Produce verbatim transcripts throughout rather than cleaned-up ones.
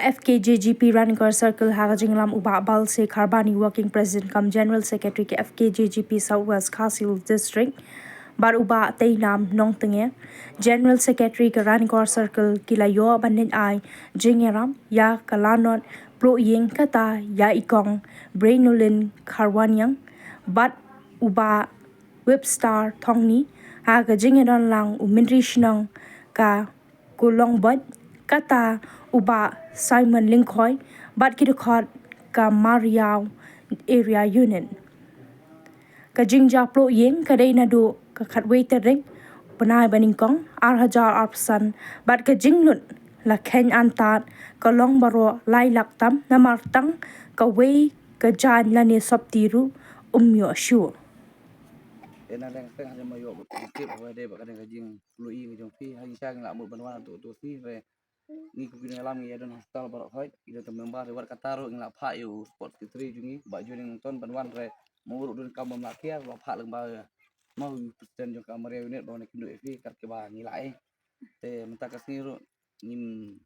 F K J G P Ranikor Circle ha ka jingïalam u Bah Balse Kharbani, Working President cum General Secretary ka F K J G P South West Khasi Hills District, bad u Bah Teinam Nongtnge, General Secretary ka Ranikor Circle, ki la ïoh ban leit ai jingïarap ïa ka lanot pluh ïing kata ïa i kong Brainulin Kharwaniang bad u Bah Webster Thongni. Ha ka jingïadon lang u Myntri Shnong ka Kulongbot, kata u Bah Simon Lyngkhoi, bad ki dkhot ka Mariaw Area Unit. Ka jingjia pluh ïing ka dei naduh ka khatwei tarik bnai ba nyngkong ar hajar arphew san, bad ka jinglut la kheiñ antad ka long baroh lai lak tam, namar tang kawei ka jaiñ lane sopti ruh um ïoh shuh. Ïa na leng teng ha ma ïoh ba tip ba dei ba ka dei ka jingpluh ïing ka jong phi, ha ngi sha ngi la mut ban wan tu tu si re. Ngi kum ki nongïalam ngi ïa don hospital baroh hoi, ngi don tam member re, wat kata ruh ngi la phah ïa u sport secretary jong ngi, Bah Juning Nongton, ban wan re. Mo ruh don kam bym lah kiar, la phah lang ba mo u president jong ka Mariaw Unit ba wan kynduh ïa phi kat kiba ngi la ai. Te mynta ka sngi ruh ngim,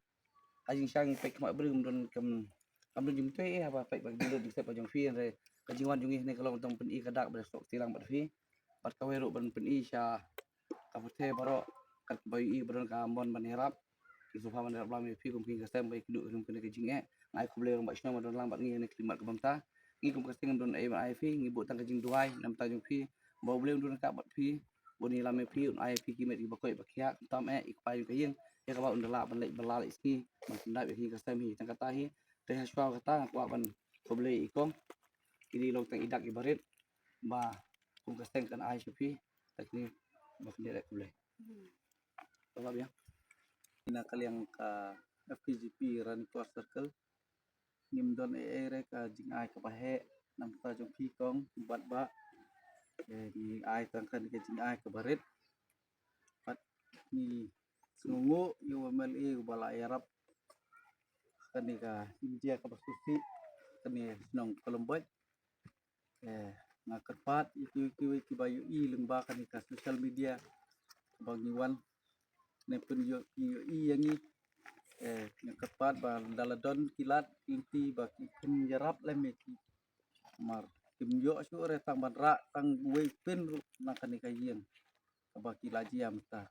ha jingshisha ngi peit khmat briew ym don kam, kam don jingmyntoi eh, haba peit ba ki don jingstep ba jong phi re. Ka jingwan jong ngi ne ka long tang pyni ka dak ba dei sok tilang bad phi. Bad kawei ruh ban pyni sha ka pyrthei baroh kat ba ïohi ba don ka mon ban ïarap. Ki sngewbha ban ïarap lam ïa phi kum ki ka sem ba ïakynduh ïa kane ka jingeh. Nga ai khublei ruh Bah Shnong ba don lang bad ngi ha kane ka khlieh mat ka bynta. Ngi kum ka seng ngim don ei ban ai phi, ngi buh tang ka jingduwai na bynta jong phi. Ba U Blei un don ryngkat bad phi, un ïalam ïa phi, un ai ïa phi ki met kiba koit ba khiah, khamtam eh ïa ka pai jong ka ïing, ïa kaba un da lah ban leit bylla leit sngi ban pyndap ïa ka ïing ka sem hi. Tang kata hi, te ha shuwa kata nga kwah ban khublei ïa i kong. Kine long tang i dak iba rit ba kum ka seng kan ai sha phi. Te kine ba kine leh khublei. Tang ba biang. Na ka liang ka F K G P Ranikor Circle, ngim don ei ei re ka jingai kaba heh na bynta jong phi kong bad bah. Te ngi ai tang kane ka jingai kaba rit. Bad ngi sngewnguh ïa u M L A uba la ïarap kane ka India kaba sngewsih, kane shnong Kolomboi. Eh, nga kyrpad ïa kiwei kiwei kiba ïohi lyngba kane ka social media ba ngi wan ne pynïoh, ïohi ïa ngi. Eh, nga kyrpad ba da la don ki lad ki lynti ba ki pynïarap lem ïa ki. Mar kim ïoh shuh re tang ban rah tang uwei pyn ruh na kane ka ïing kaba ki la jia mynta.